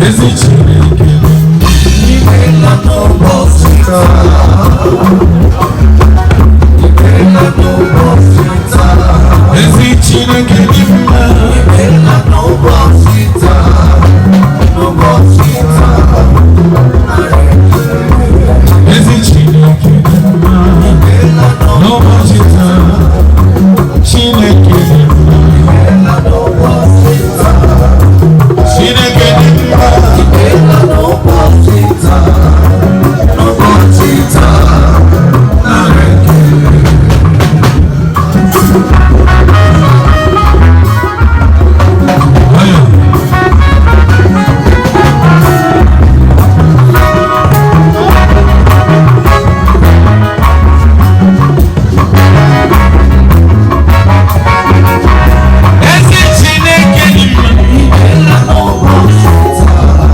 Ezi Chineke. Imeela n'ụbọchị taa. Imeela n'ụbọchị taa. Ezi Chineke dị mma. Imeela n'ụbọchị taa. N'ụbọchị taa. Ezi Chineke dị mma. Imeela. N'ụbọchị taa, Chineke dị mma. Imeela n'ụbọchị taa. Chineke dị mma. Imeela n'ụbọchị taa. N'ụbọchị taa. Nara ekele. Nwayọ. Ezi Chineke dị mma. Imeela n'ụbọchị taa.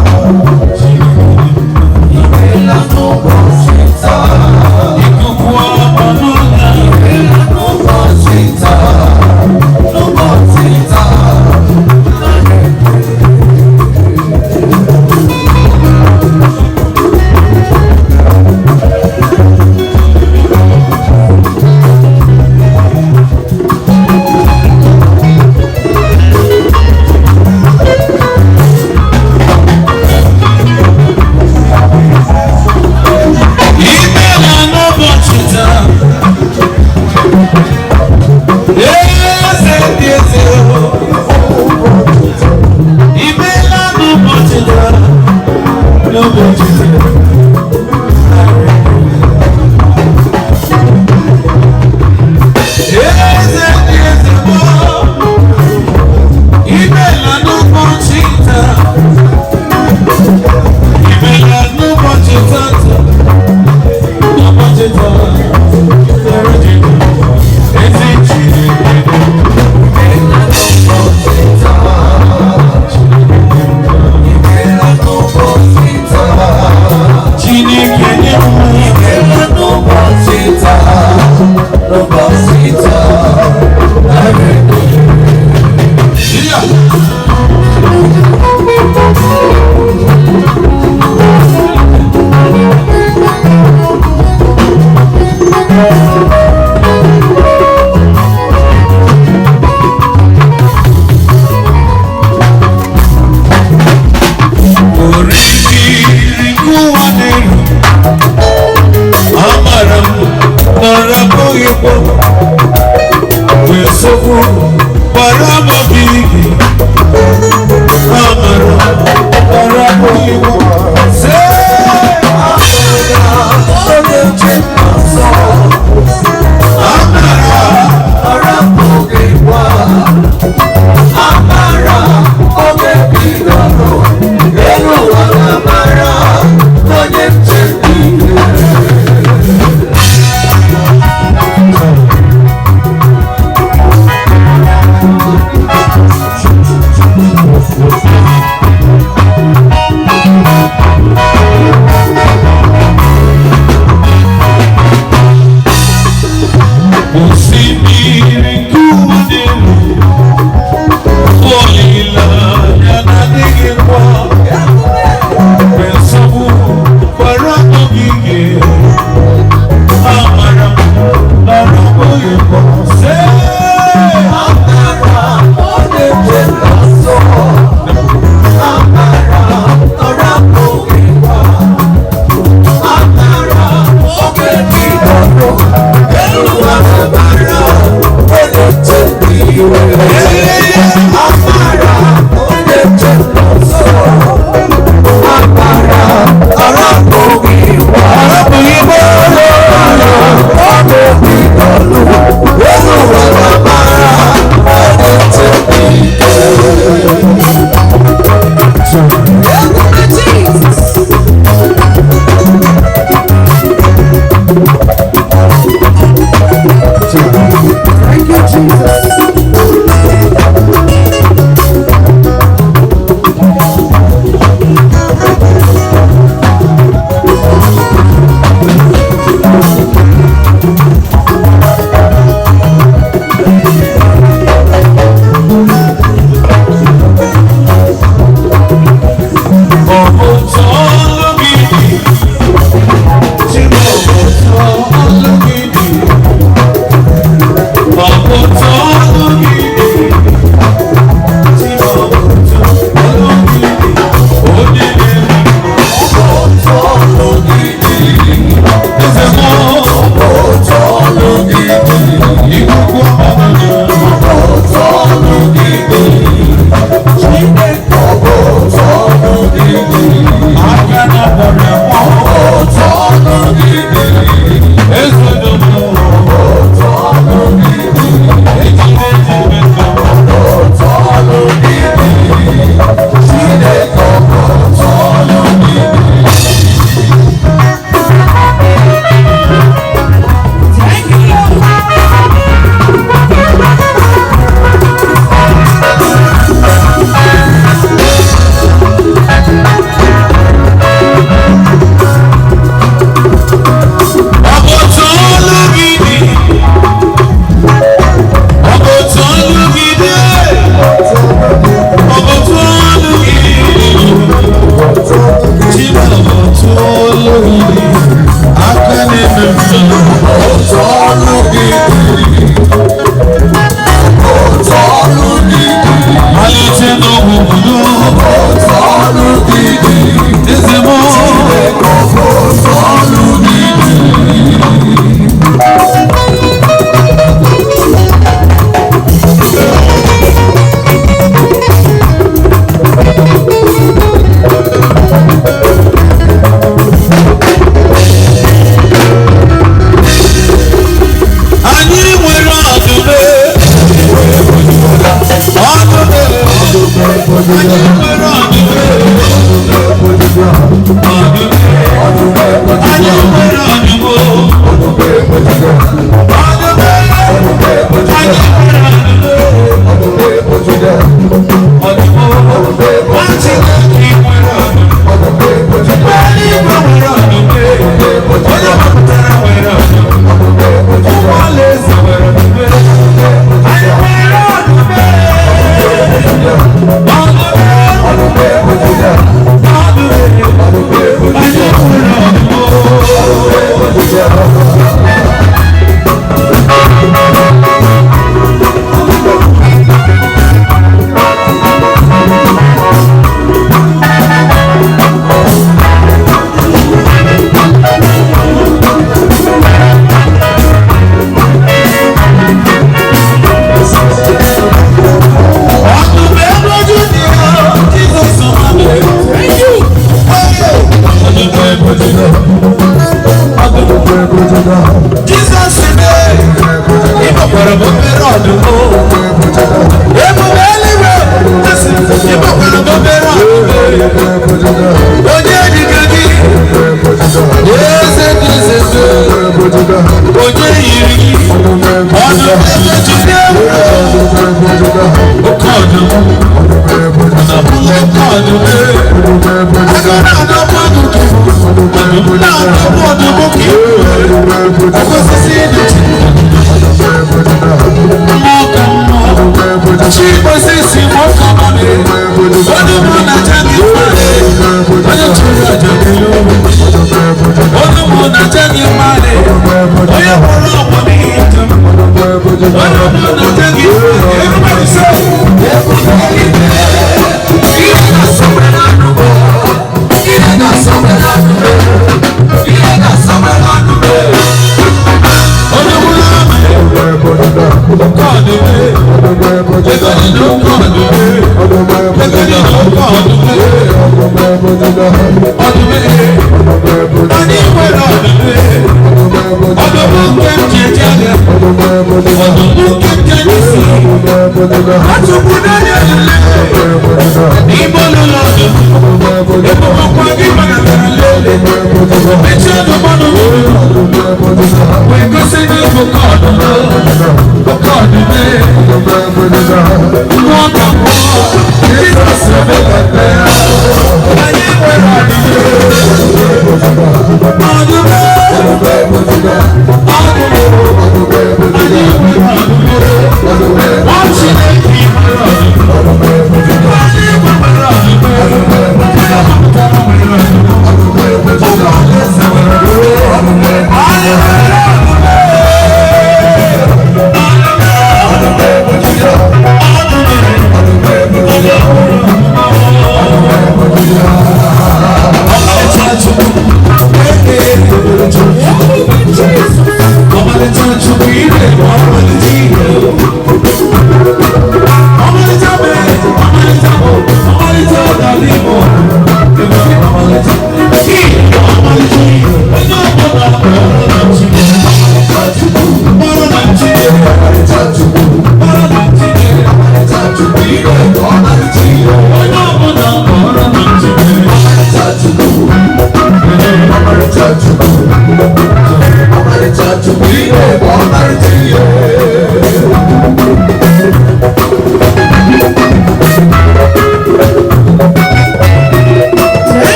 Chineke dị mma. Imeela n'ụbọchị taa. Ikuku ọma n'ụlọ. Imeela n'ụbọchị taa. N'ụbọchị taa. Nara ekele. Imeela n'ụbọchị taa. Eze ndị eze o. Imeela n'ụbọchị taa. N'ụbọchị taa. Eze ndị eze o. Imeela n'ụbọchị taa. Imeela n'ụbọchị taa. N'ụbọchị taa. Ezi Chineke dị Imeela n'ụbọchị taa. Imeela n'ụbọchị taa. Chineke dị mma. Imeela n'ụbọchị taa. N'ụbọchị taa. Nara ekele. Yeah. Oriri nke ụwa na-eru, amara m nọrọ abụghịkwa mgbe nsogbu gbara m ogige, amara nọrọ abụghịkwa. Sị, Onye nche nsọ. Amara. Arapụghị gwa. Amara oge bidoro. Elu ụwa na-amara onye nche niile. Osimiri nke ụwa na-eru, olileanya na-adịghịkwa. Mgbe nsogbu gbara ogige, amara m nọrọ abụghịkwa. Sị, Amara onye nche nsọ. Amara arapụghị gwa. Amara oge bidoro. Elu ụwa na-amara onye nche niile. Amara onye nche nsọ. Amara arapụghị gwa. Arapụghịkwa. Amara oge bidoro. Elu ụwa na-amara onye nche niile. Jesus. Thank you, Jesus. Everybody say,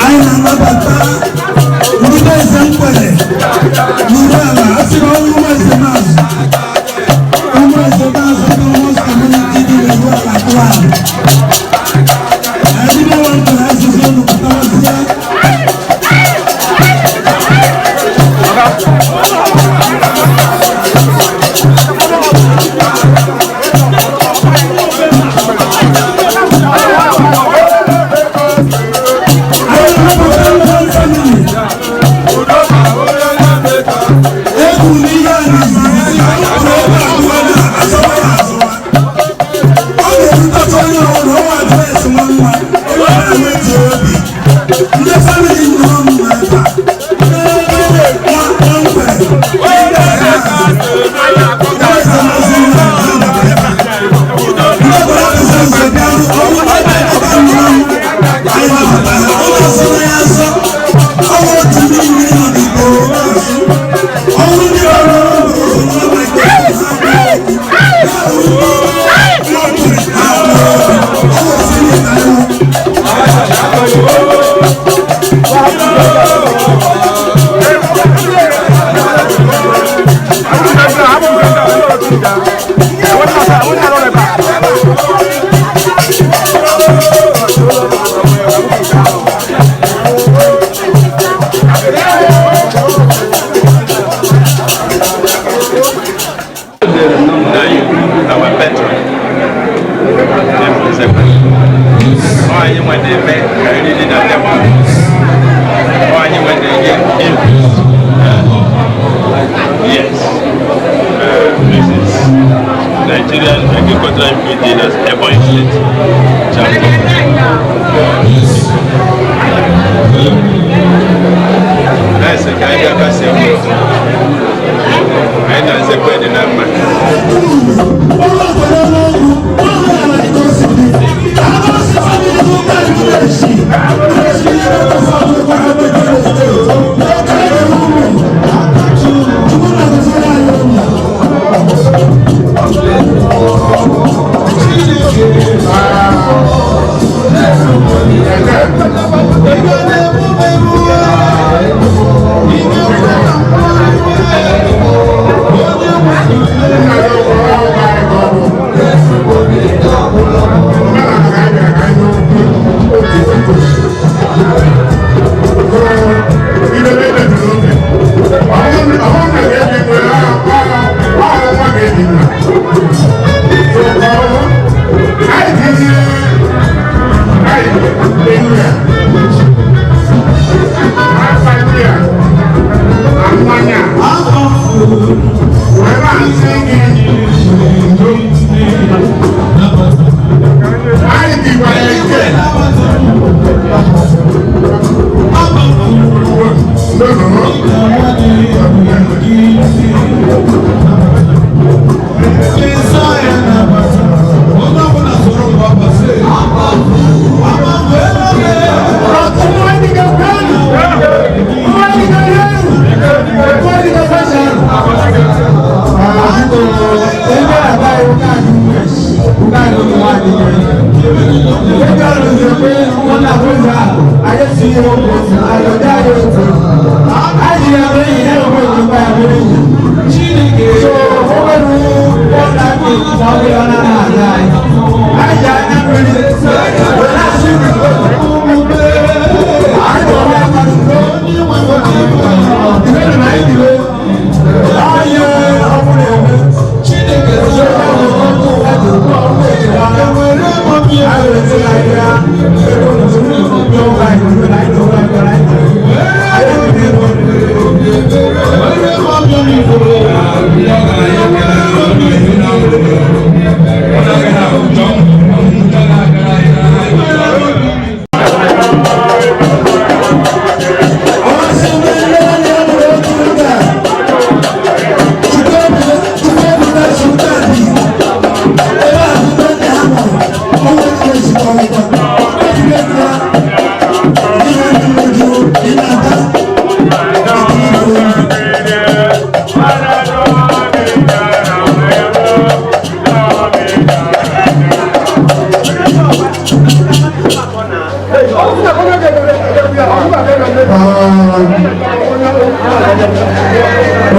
Anyị na-anabata ndị be eze nkwere n'uru ala asịrị. Obi ndị family nụrụ m ebe a nwa nkwe. Our patron, anyị nwe na-eme ka nri dị na tebụl. Anyị nwe na-enye input. Yes. This is Nigerian Agricultural Input Dealers, Ebonyi State Chapter. Na-ese ka anyị bịa kasị egwu. Anyị na nzekwe dị na mma.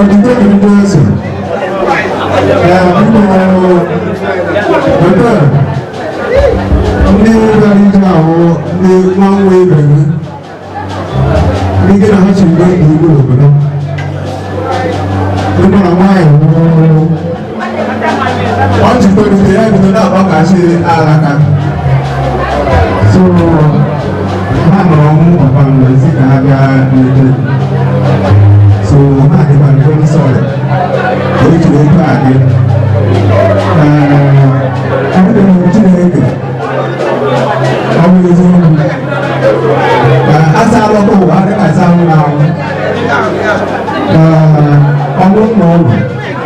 Odibo ndị eze. Biko, ndị bịara ije ahụ, ndị nwa nwa ibe gị, ndị gị na ha chiri gị igwe obodo, ndị mụ na nwaanyị nwụrụ ọ jikọrịta ya bido na-agbakasị alaka, so ha nọrọ ọnwụ papa m wee sị ka ha bịa n'ebe, so ha dịkwa very sorry ka o jiri otu a dị. Ee, Chineke, ọ bụ eziokwu. Nwụrụ anwụ ọnwụ nna ụlọ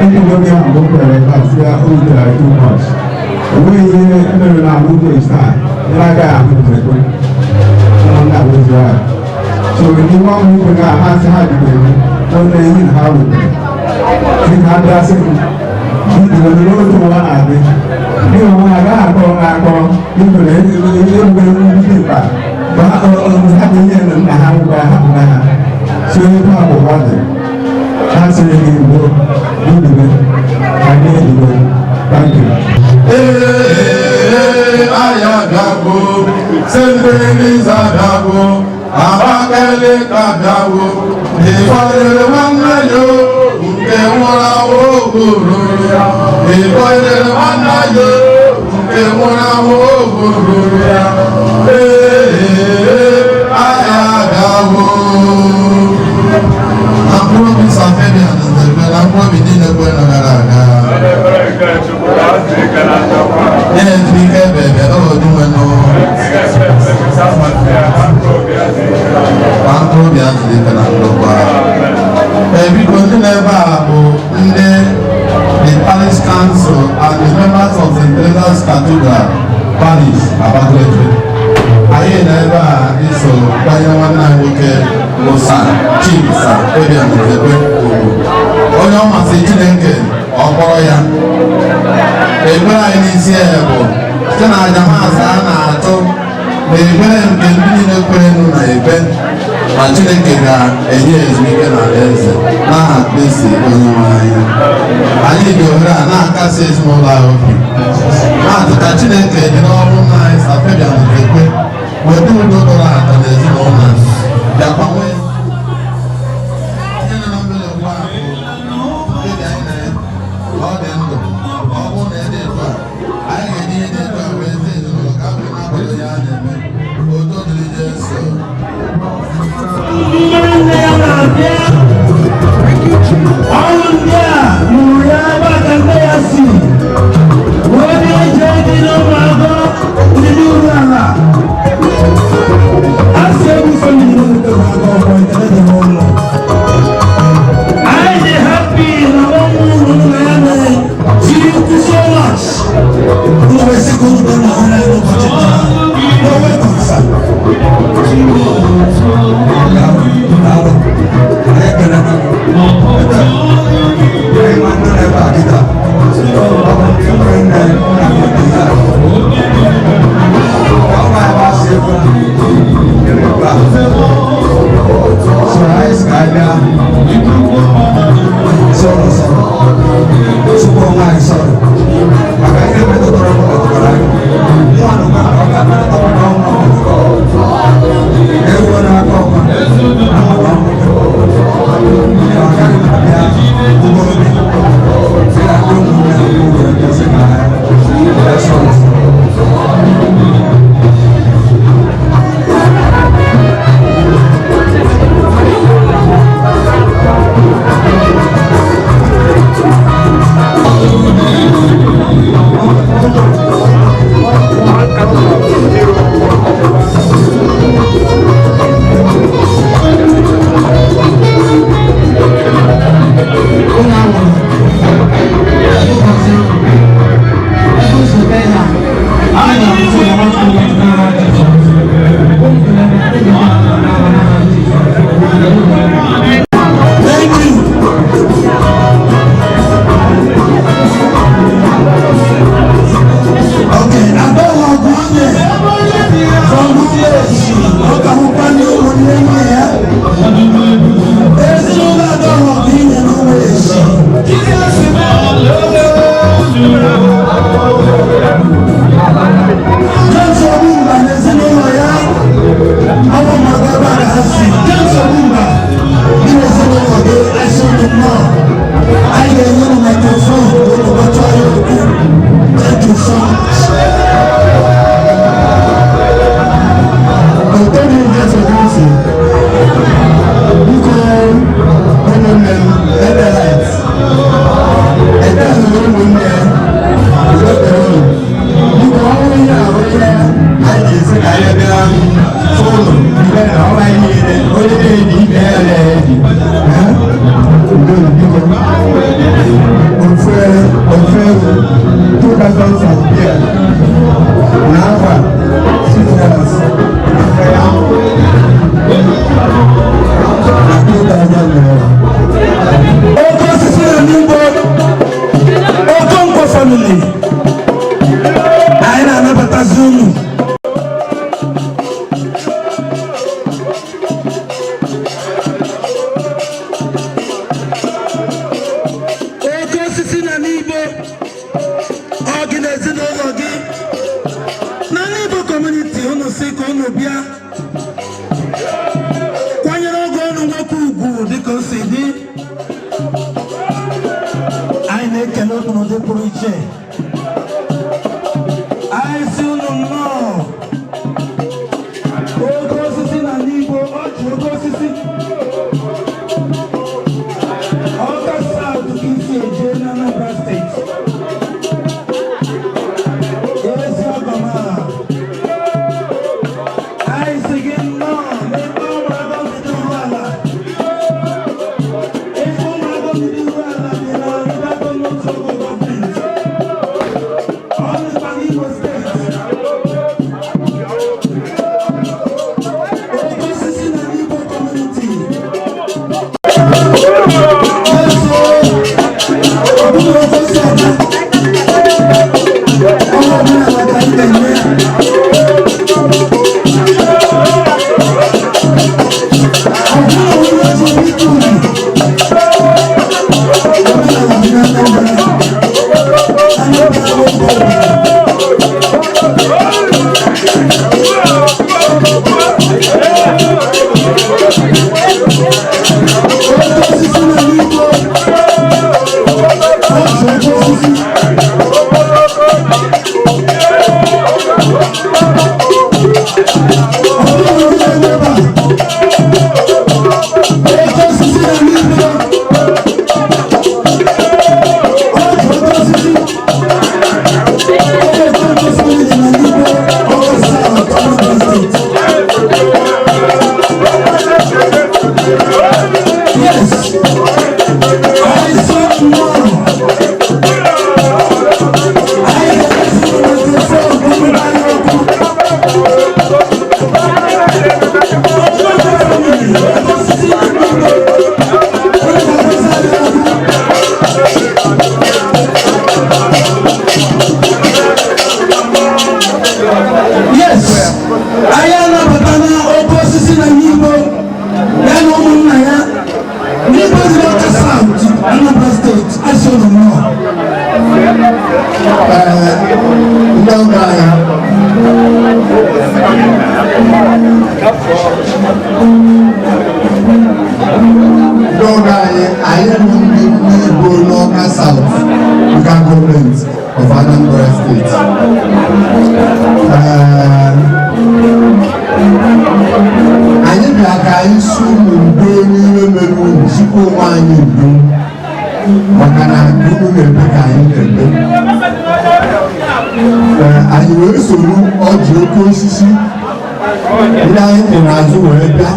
ekwugo m ya mgbe m kwere ebe a sị ya o rutere too much. O nweghị ihe mere na ahụ ụmụ taa nyere agaghị ahụ nzekwe ụmụnna bụ Israel. So n'ime ọnwụ igwe na ha sị ha jidere nwanne ihe na ha rutere sị ka ha bịa sị m bidoro n'otu ụwa na-adị n'ihi onwe ha agaghị akọrọ ha akọrọ ibere ebubere ndị mkpa ha bụ ihe na nna ha ngwa ha nna ha si ebe a bụ ụwa dị ha sịrị gị ugbo n'ubibe ka ndị ebibe. Thank you. Ee, aya bịago, St. Abịago, Abakaliki abịago, ịkwanyere nwanne ya nke nwụrụ anwụ gburu ya, ịkwanyere nwanne ya nke nwụrụ anwụ gburu ya. Ee, aya abịago. Na mkpụrụ obi Sir Fabian Nzekwe na mkpụrụ obi niile kwere gara aga. Nye ike bebe o dinwenụ ma mkpụrụ obi azụrụ ike na ndokwa. Ee, biko, ndị na-ebe a bụ ndị the Parish Council and the members of St. Teresa's Cathedral Parish, Abakaliki. Anyị nọ ebe a iso kwanye nwanne anyị nwoke bụ Sir Chief Sir Fabian Nzekwe ugwu. Onye ọ masị Chineke ọ kpọrọ ya. Ekpere anyị n'isi ya bụ site na aja maasị a na-atụ na ekpere nke ndị niile kwerenụ na ekpe na Chineke ga-enye ezumike na alaeze n'aha Kristi onye nwe anyị. Anyị ji ohere a na-akasi ezinụlọ ahụ obi, na-atụ ka Chineke dị n'ọrụ nna anyị Sir Fabian Nzekwe weta udo dọrọ atọ n'ezinụlọ a, bịakwa nwee ihe nọ na mbido ugbu a bụ mkpebi anyị na ya ka ọ dị ndụ. Ọ bụrụ na ịdị etu a, anyị ga-eji ihe dị etu a wee zi ezinụlọ ka wee na-akwado ihe a na-eme. Udo dịrị Jesu. Nne ya na-abịa ọrụ ndị a mụrụ ya ebe a ka nne ya si wee na-eje dị n'ụmụagọ ndị n'uru ala a sị egwu family n'obodo agọ ọgbọ ekele dị n'ụlọ. Anyị dị happy na ọnwụ ụlọ nna ya mere tiri ukwu so much. Unu wee sị ka unu bịa na ọhụrụ anyị n'ụbọchị taa. No, welcome, sir. Daalụ, anyị ekele na anyị ma ndị na-ebe a kịta. Ọ bụ ndị nwere nne na ndị ya. Ọ ma ebe a si ekwe ebe a. So anyị sị ka anyị bịa sọ̀rọ̀ sọ̀rọ̀ tupu onwe anyị sọ̀rọ̀ maka ihe metụtara m metụtara anyị mụ anụ ma ọ ga-emetụta m n'ọnwụ ewu n'aka ọma ama na ọnwụ agaghị m abịa ugboro obi sị na ndị ụmụnne m were bịa ka ha bịa sọ̀rọ̀ sọ̀rọ̀. Thank you. Okay, Agbọ́wọ̀ Ọ̀gbọ́nlẹ̀ from village, ọkà hụkwa ndị ụmụnne nne ya. Ezinụlọ Agbọ́wọ̀ bụ inye n'ụmụ echi. James Ogumba na ezinụlọ ya, ọmụ maka ebe a ka ha si. James Ogumba, gị na ezinụlọ gị, asị unu nnọọ. Anyị ga-enye unu microphone ka unu gbatu anyị okwu. Thank you so much. Otoni Jesu Kristi, biko, ụmụnne m Ebelit, ekele ụmụnne, udo dịrị unu. Biko, ọnwụ ihe a bụ ihe anyị ga-esi ka anyị bịa fụ unu mgbe na ọnwa anyị niile onye Cartons of beer na akwa sweetness na ₦2,000. Oke osisi na n'ugbo Okonkwo family, anyị na-anabatazi unu. Oke osisi na n'igbo, ọ gị na ezinụlọ gị na n'Igbo community, unu si ka unu bịa kwanyere oge ọnụ nwoke ugwu dịka o si dị. Anyị na-ekele unu n'ụdị pụrụ iche. Anyị si unu nnọọ. Oke osisi na n'Igbo, ọjị oke osisi, Ọka South ka isi eje na Anambra Steeti. Ezi ọgọ m a, anyị si gị nnọọ n'ebe ụmụaka mbido uru ala. Ebe ụmụaka mbido uru ala dị na Ibadan North Local Government. Ọ dịkwa n'Imo Steeti. Oke osisi na n'Igbo community. Yes, ọ bụrụ ofe si aga. Ọrụ omenala ka anyị na-eme. Ọ bụrụ onye ji biko uri. Omenala dị na Anambra. Anambra bụ oge obodo. Oke osisi na n'Igbo. Ọ bụ oke osisi. Ọ bụrụ onye na-eme ebe a. Oke osisi na n'Igbo. Ọ bụ oke osisi. Oke osisi dị na n'Igbo, Ọka South, Anambra State. Yes, I saw tomorrow. I ga-esi microphone ka anyị okwu. Okonkwo family, oke osisi na n'Igbo. Onye ga-agozi anyị okwu. Yes, anyị anabatana oke osisi na n'Igbo ya na ụmụnna ya n'Igbo dị n'Ọka South, Anambra Steeti. Asị unu nnọọ. Ee, ndị ọgọ anyị, ndị ọgọ anyị, anyị bụ ndị Igbo n'Ọka South Local Government of Anambra State. Ee, anyị bịa ka anyị su unu ndo n'ime mere unu sikwa onwe anyị ndo, maka na unu na-eme ka anyị na-eme. Ee, anyị wee soro ọjị oke osisi ndị anyị kwụ n'azụ wee bịa.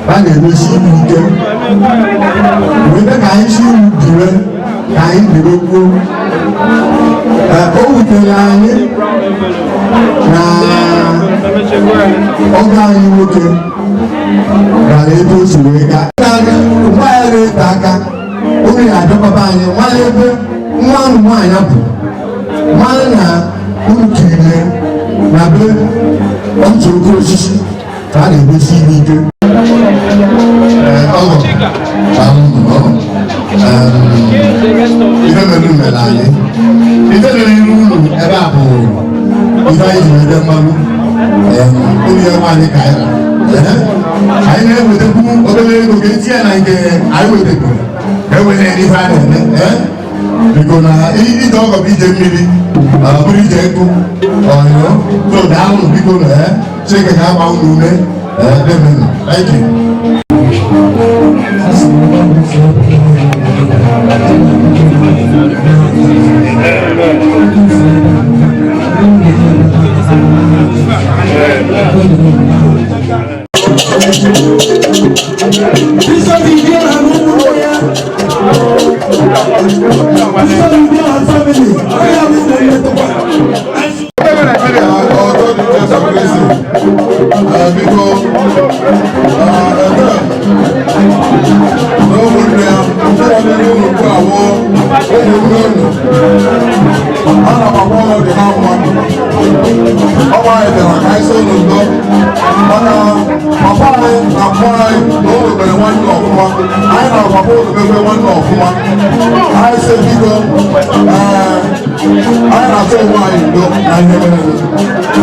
Ha na-emesi ibu ike wee bịa ka anyị si unu dire, ka anyị birokwuo. Ee, o wutere anyị na ọgọ anyị nwoke gara ebe o si wee gaa. Mgbe anyị na-ete aka, oge ga-abịakwaba anyị nwale ebe nwa ụmụ nwaanyị bụ mara na unu kirie na be otu oke osisi ka a na-emesi ihe ike. Ọgọ, ife mere mere anyị, ife mere iru unu ebe a bụ ife anyị ji wede mmanụ obi ya nwaanyị ka anyị anyị na-ewetekwu obere ego ka etinye na nke anyị wetekwuru ka e were ya n'ife a na-eme. Biko, na ije ọgọ bụ ije mmiri, ọ bụrụ ije nkụ ọyọ. So daalụ, biko, na Chineke ga-agba unu ume. Amen. Thank you. Bishop Ibia na ụmụnne ya. Bishop Ibia family. Ebe na ụmụnne ya ndị nọ n'ihu unu ugbu a wụ ụmụnne unu. Ana m agwa ụlọ dị ha mma. Ọnwa anyị bịara ka anyị sị unu ndo maka papa anyị na mma anyị na unu mere nwanne ọfụma. Anyị na papa unu mekwe nwanne ọfụma. Anyị sị biko, ee, anyị na-atụ onwe anyị ndo na ihe mere.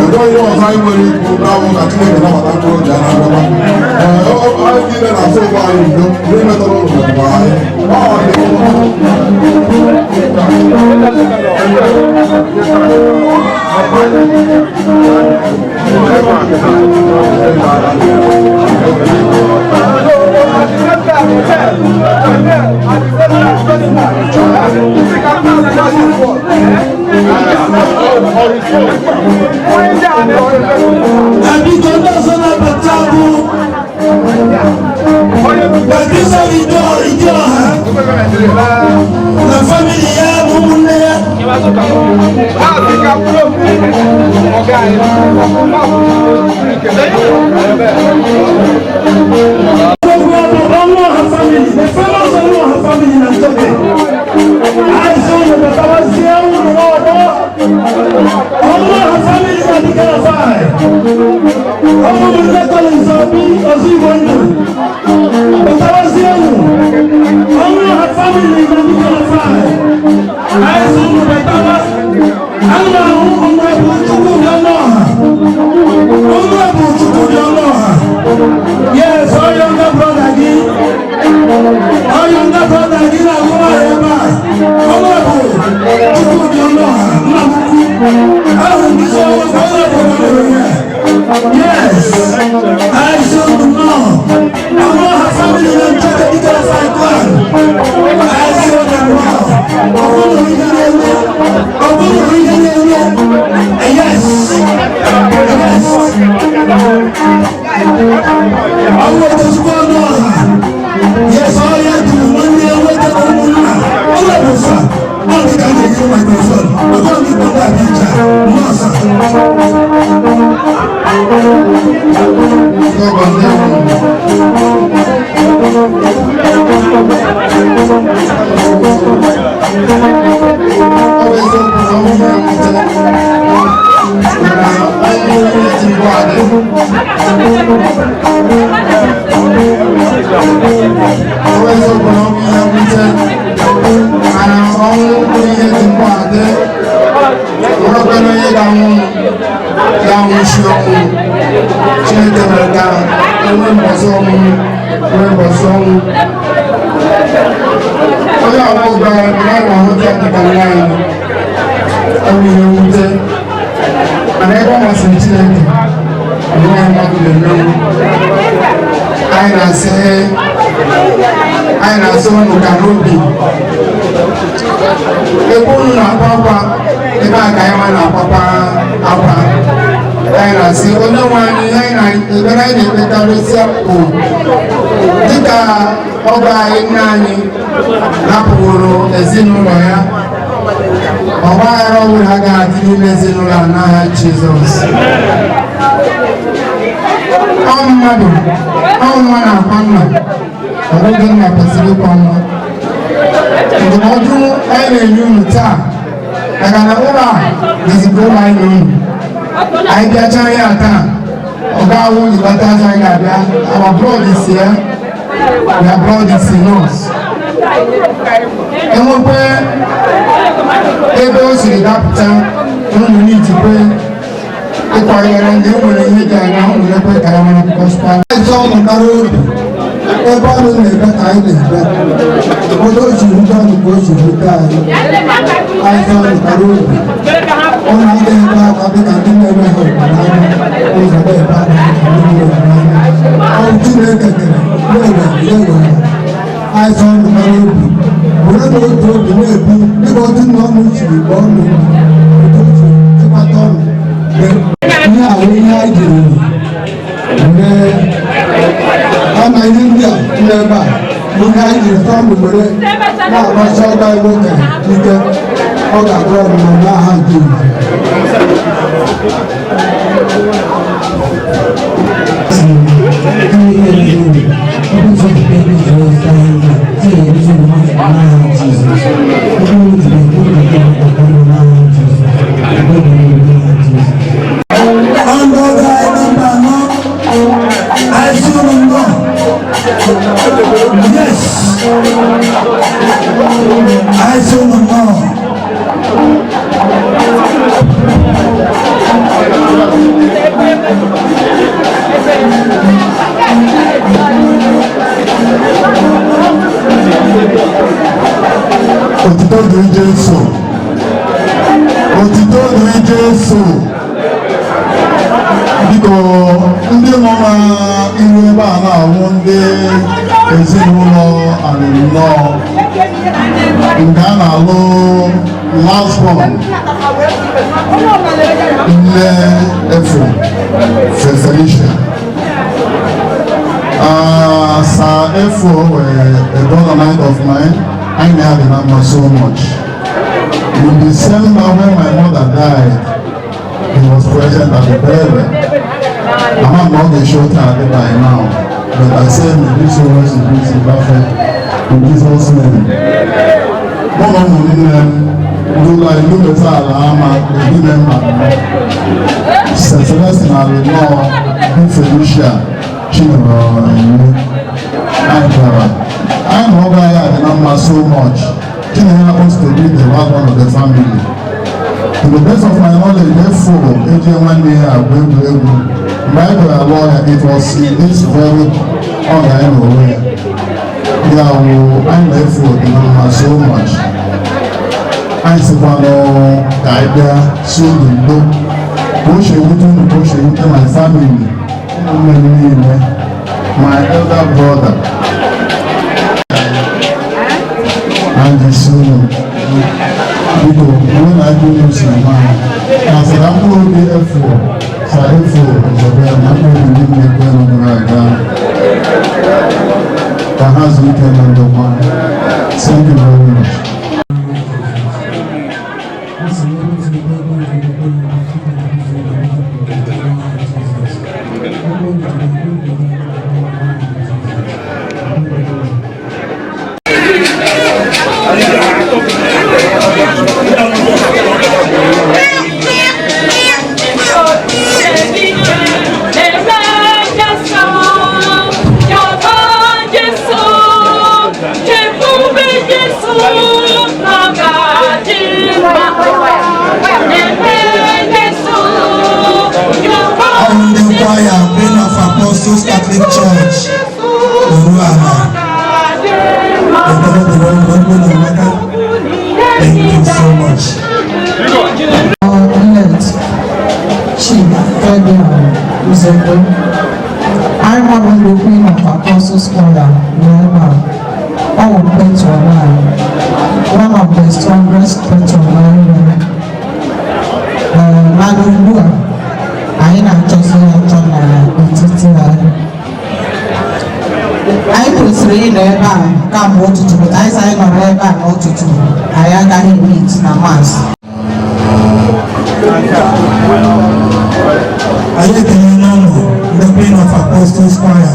Ego ihe ọzọ anyị nwere ikwu na-awụ ka Chineke nabata mkpụrụ obi ya na ndokwa. Ee, anyị niile na-atụ onwe anyị ndo ndị metụrụ ụlọ mgbe anyị ọ dị. Biko, ndị ọzọ na-abata bụ Patricia Ido Idiọha na family ya na ụmụnne ya. Ọnwụọha family, the famous Ọnwụọha family na Ntoke. Anyị sị unu batawazie unu n'ọgbọ. Ọnwụọha family na Dikara. Ụmụnne Collins Obi Ozigbo Ndụ, batawazie unu. Ọnwụọha family na Dikara. Anyị sị unu batawa. Ana m ahụ Honorable Chukwudi Ọnụọha. Honorable Chukwudi Ọnụọha. Yes, ọ younger brother gị. Ọ younger brother gị na-agụ nwaanyị ebe a. Honorable Chukwudi Ọnụọha, nna m ukwu. Ahụ ndị so Honorable nọ here. Yes, I sị unu nnọọ. Ọnụọha family na Ncheke Dikara clan. I sị unu nnọọ. Ọ bụrụ ihe na-eme, ọ bụrụ ihe na-eme. Yes. Ọwọ́ Tochukwu Ọnụọha. Yes, ọ ya duru nwanne ya nwoke na ụmụnna. Ụlọ bụ sa. Ọ dị ka a na-enye microphone. Maka ọ dị kpọta abịa iche. Nnọọ sa. Ndị ọgọ ndị ahụ. Ọ bụ eziokwu na ọnwụ na-ewute, mana ọnwụ onye ji mbụ adị. Ọ bụ eziokwu na ọnwụ ihe mwute, mana ọnwụ ihe ji mbụ adị. Nwekwana onye ga-anwụ ga-anwụchi ọnwụ. Chineke mere ka enwe mbọsị ọmụmụ, nwee mbọsị ọnwụ. Onye ọbụla gwara na ọ na-ahụta ya dịka nwa anyị. Ọ bụ ihe mwute, mana ebe ọ masịrị Chineke, onweghị mmadụ ga-emenwu. Anyị na-asị ụnụ ka n'obi ebe unu na-akwa akwa, ebe a ka anyị nwa na-akwakwa akwa. Anyị na-asị onye nwe anyị, anyị na ekpere anyị na-ekpekarịsịa bụ dịka ọgọ anyị, nne anyị napụworo ezinụlọ ya, ọgba aghara ọbụla agaghị adị n'ime ezinụlọ a n'aha Jizọs. Ọ mmadụ, ọ nwa na-akwa nna, ọ bụghị nna kwesịrị ịkwa nwa. Ndụmọdụ anyị na-enye unu taa, maka na ụlọ a dịzikwa ụlọ anyị na unu anyị bịacha ya taa, ọ ga-awụ ịbata azụ anyị ga-abịa. Our blood is here, their blood is in us. Enwekwe ebe o siri dapụta unu n'ijikwe ịkwanyere ndị nwere ihe dị anya unu ekwe ka ya mara bikọsikwa Eze ọnụ kara obi, ebe ọnụ na-ebe ka anyị na-ebe. Otu o si rute ọnụ ka o si rute anyị. Eze ọnụ kara obi, ọnụ agaghị ebe akwa dịka ndị na-eme ha n'anya ụzọ na-ebe akwa dịka ndị na-eme n'anya. Ọrụ Chineke kere na-ewe na-ewe. Eze ọnụ kara obi, were na otu obi na-ebi dịka otu nna ọnụ siri kpọọ ọnụ, otu o si chịkwata ọnụ. Ihe a bụ ihe anyị jiri were ama ihe ndị a dị ebe a bụ ihe anyị jiri tọọ ọnụ were na-agbasi ọgba nwoke ike. Ọ ga-abụ ọnụnọ n'aha Jizọs. Ndị ọgọ anyị nọmba 4, anyị sị unu nnọọ. Yes, anyị sị unu nnọọ. Otito dịrị Jesu! Otito dịrị Jesu! Biko, ndị nọ na iru ebe a na-awụ ndị ezinụlọ Alịnnọọ nke a na-alụ last born nne Efu Felicia. Sir Efo were a brother knight of mine. I had remember so much. In December, when my mother died, he was present at the burial. I'm not the short by now, but I say may this soul rest in peace in perfect in Jesus' name. Mụ na ụmụnne m ndụla ndụmeta ala ama ebi member St. Celestine Alịnọọ bụ Felicia Chinyere anyị bịara anyị na ọgọ anyị adị na mma so much. Chinenye happens to be the last one of the family. To the best of my knowledge, therefore, eji nwanne ya agba egwuregwu. Mgbe anyị bịara lụọ ya, it was in this very ọ ga anyị n'onwe ya. Ya wụ anyị na-efu dị na mma so much. Anyị sịkwanụ ka anyị bịa si unu ndo. Ka o si ewute unu, ka o si ewute my family, ụmụnne m niile, my elder brother. Anyị si unu biko uwe na aka unu si eme anyị na sara mkpụrụ obi efu sa efu nzọbe na mkpụrụ obi ndị na-ekwe nọ gara aga ka ha zuo ike na ndokwa. Thank you very much. Ndị kwaya Queen of Apostles Catholic Church, Uruala. Ekele dịrị unu, unu emeka. Thank you so much. Late Chief Fabian Uzekwe. I'm one of the Queen of Apostles Choir, Nueva. Ọ patron anyị, one of the strongest patron anyị nwere. Mana ugbu a, anyị na-achọzi ya achọ n'etiti anyị. Anyị kwesịrị ịnọ ebe a kamgbe ụtụtụ, but anyị sị anyị nọrọ ebe a n'ụtụtụ, anyị agaghị meet na mass. Anyị ekelela ụnụ, ndị Queen of Apostles Choir.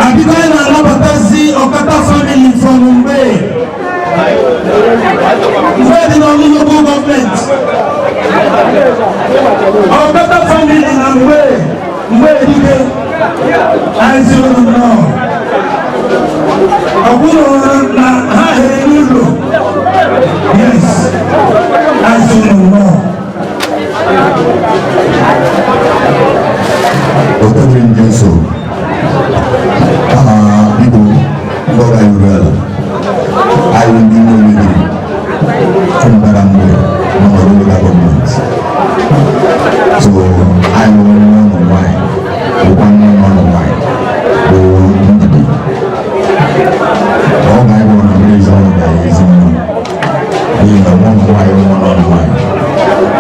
Abịa, anyị na-anabatazi Ọkata family from Mgbe Mgbe dị n'Ọlụ Local Government. Ọkata family na Mgbe Mgbe dike, anyị sị unu nnọọ. Ọ bụrụ na ha here n'ụlọ, yes, anyị sị unu nnọọ. Otodiri Jesu! Aha, biko, ndị ọga anyị ruru ala. Anyị ndị nwe mebiri mbara mgbe nọ n'Ọlụ Local Government. So anyị nwere nwa ụmụ nwanyị, bụkwa nwa nwa ụmụ nwanyị bụ Ndidi. Ọ ga anyị bụrụ na mmiri ezinụlọ ga ezi mma n'ihi na nwa ụmụ nwanyị, nwa nọ nwanyị,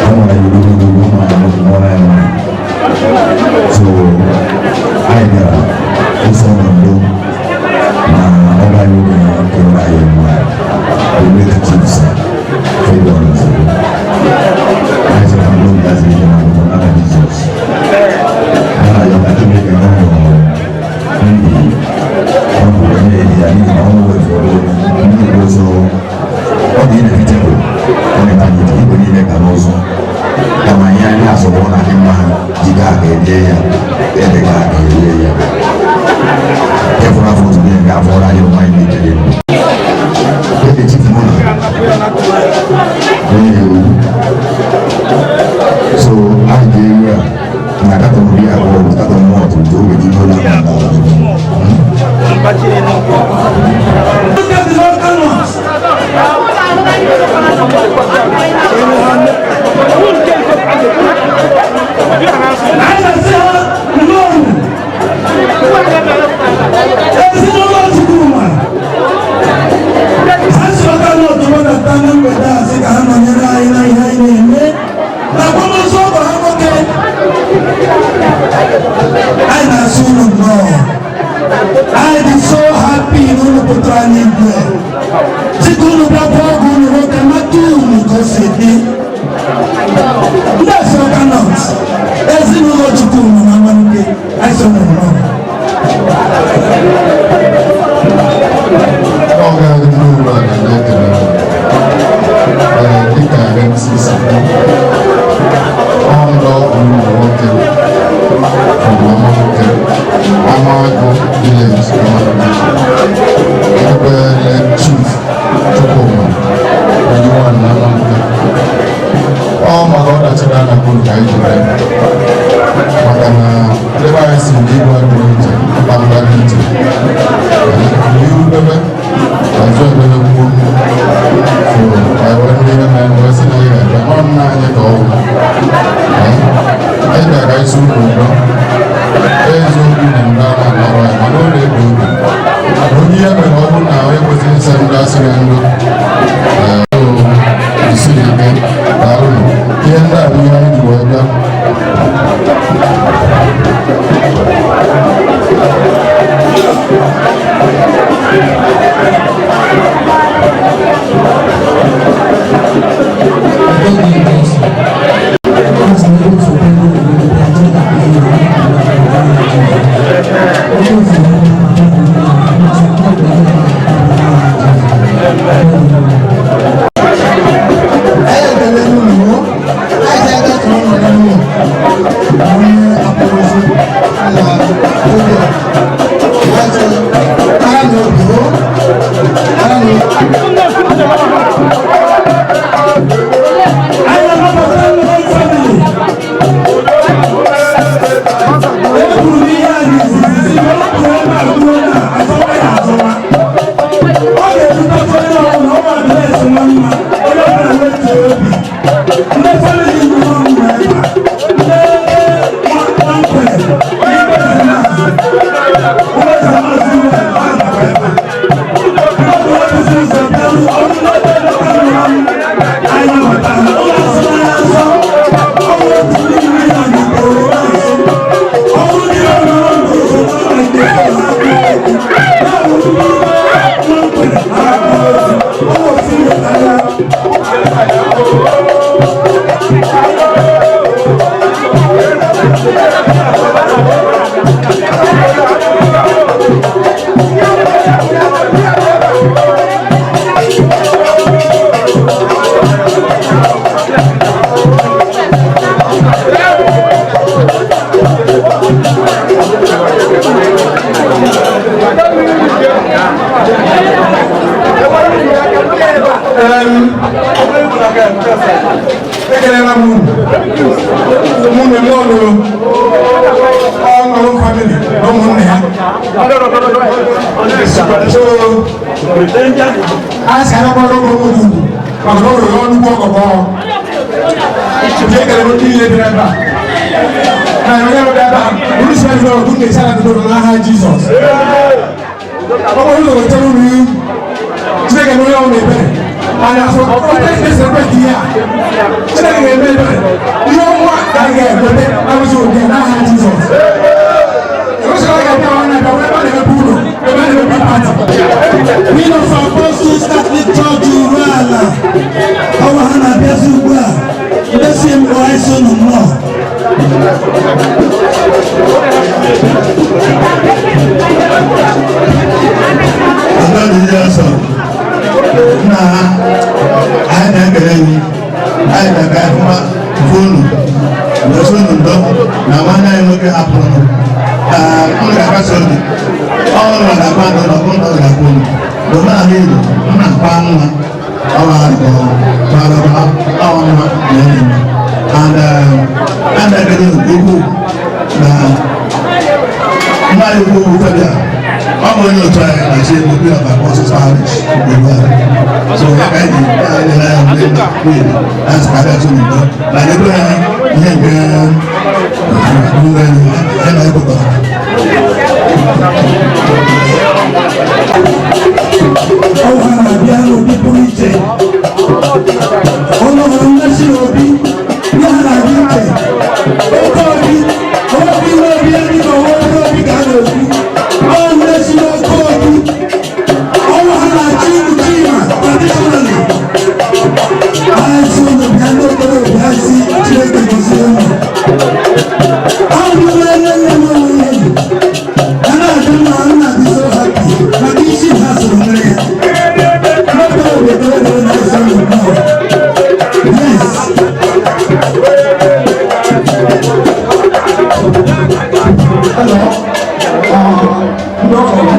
ọ nwere ya ogologo nwa nwa ya nwanyị. So anyị bịara ụsọ na ndo na ọba anyị oge kewara anyị nwanyị, the late Chief Sir Fabian Ozugbo. Anyị sị ka mgbe obi gazi ihe na akwụkwọ n'aha Jizọs. unu nnọọ. Anyị dị so happy na unu pụtara n'igwe. Site unu bịakwa ọgụ unu nwoke mata unu ka o si dị. Ndị Asọka North, ezinụlọ Chukwuma na Amanike, anyị sị unu nnọọ. Ọ ga-adị n'ụlọ a na-ekele ee dịka MC si kwu, ọ ndụ ụmụ nwoke from Amanuke, Amagu village, Amanuke, ebe Chief Chukwuma Oyiwan na Amanuke. Ọ maka ọdachi na anapụrụ ka anyị jiri maka na ebe anyị si na igwe adịrị iche mkpamkpa dị iche n'iru ebe azụ ebebe kwuo. So anyị wee ndị ihe mere wee sị na anyị ga-abịa nọ nna anyị ka ọ bụ anyị bịara ka anyị si unu udo eziokwu na ndị a na-anọrọ anyị, mana ọ na-ebi obi onye ihe mere ọ bụ na onye kwesịrị ịsa ndị asịrị ndụ jisiri ike. Daalụnụ. Ihe ndị a bụ ihe anyị ji wee bịa. Anyị ekele n'ụlọ anyị si aga tụrụ ụlọ n'ụlọ onye akpụrụzi na oge anyị sị ara na obi o ara na obi. Anyị na-anabata ndị family. E kwuru m ihe a n'izizi si na ọ pụrụ ebe a ruo na azọwa ya azọwa. Ọ ga-erutekwa onye ọbụla ọ ma address nwa mma, onye ọbụla wetuo obi. Ndị family nọ n'ụlọ ebe a. Ndị nwankwere, ndị eze maazị, eze maazị nọ ebe a nakwa ebe a. Ndị ọbụla bụzi ụzọ bịaru, ọ bụrụ na ebe ebe nọ anyị nabatara ụlọ asọ n'anya nsọ. Ọ bụ otu n'ime ya na ikporo na-asụ. Ọ bụrụ na ihe nọrọ n'ụzọ na nke na-akụ egwu. Ya bụ ndị nwankwere na-akụ ozi. Ọ bụ otu ihe ya. Ekelela m unu ụmụnne m ọlụlụ ọnọrụ family na ụmụnne ya. So a sị anakwara ụmụ ugwu maka na ọ rụrụ ọnụ ugwu ọgọgọ nke ekele m ndị niile bịara ebe a na onye bịara ebe a unu si anyị n'ọgụ na-esi ala dịdoro n'aha Jizọs. Ọ bụrụ na wetara unu ihu Chineke na onye ọbụla ebere anyị asụ ọtụtụ ndị celebrate ihe a. Chineke ga-eme ebere, ihe ọnwa ka anyị ga-ekwete arụzi oge n'aha Jizọs. Erụsịrị ga-abịa ọ na-abịa ebe a na-emepe ụlọ ebe a na-emepe party. Queen of Apostles Catholic Church Uruala, ọwa ha na-abịazi ugbu a. Ndị si mbụ anyị so unu nnọọ. Ndị ọsọ nna ha, anyị na-ekele gị. Anyị na-aga ịhụma unu gosi unu ndo na nwanne anyị nwoke hapụrụ ka unu ga-akasi obi. Ọrụ ga-akpa ndụ na ọbụrụ na ọ ga-akpa unu n'omenala Igbo m na-akpa nwa ọwa nwa na enyi m and a na-ekele unu nke ukwuu na mmadụ ukwu bụ Fabian. Ọ bụ onye otu anyị na chi Queen of Apostles Parish ugbu a. So ya ka anyị ji anyị lere anya ndị na Queen na sịkarị atụ n'udo na nyekwe ya ihe nke ruru elu ya na ekwekọrọ. Ọwa ha na-abịa n'obi pụrụ iche. Ụlọ hụrụ mmesi obi ya ha na-adị iche. Oke obi, obi n'obi ya dịka obi obi ka a Ndị ọkọrọ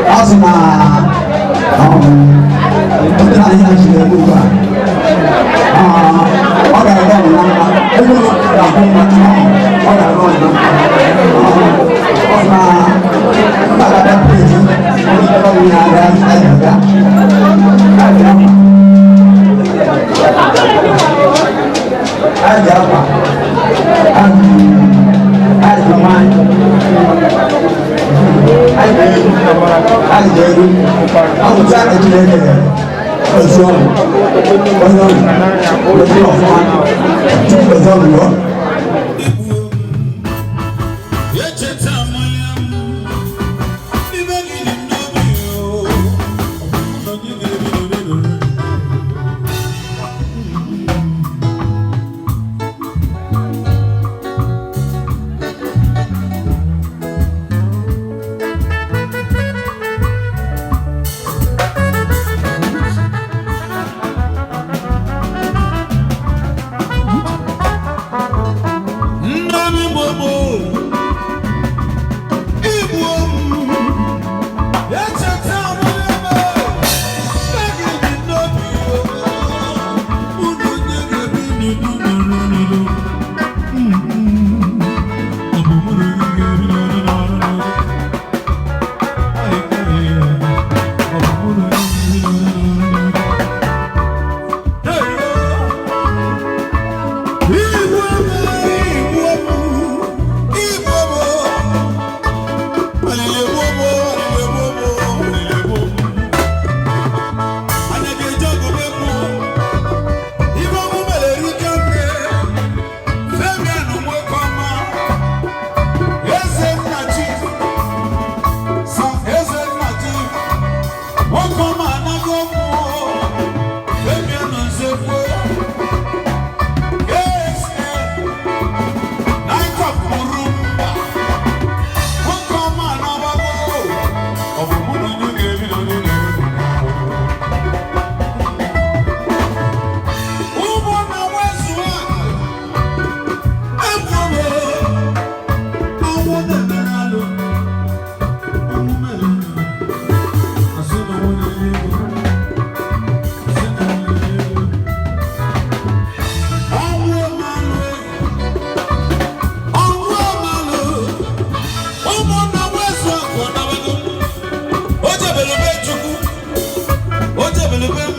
ọ sị na ndị na ihe jiri ego ugbu a ọ ga-aga ọnụ na mma ego ga-akwụ mma ọ ga-aga ọnụ na mma ọ sị na mba ga-abịa peji onye ọrụ ya aga aga O jebele be Chukwu, o jebele be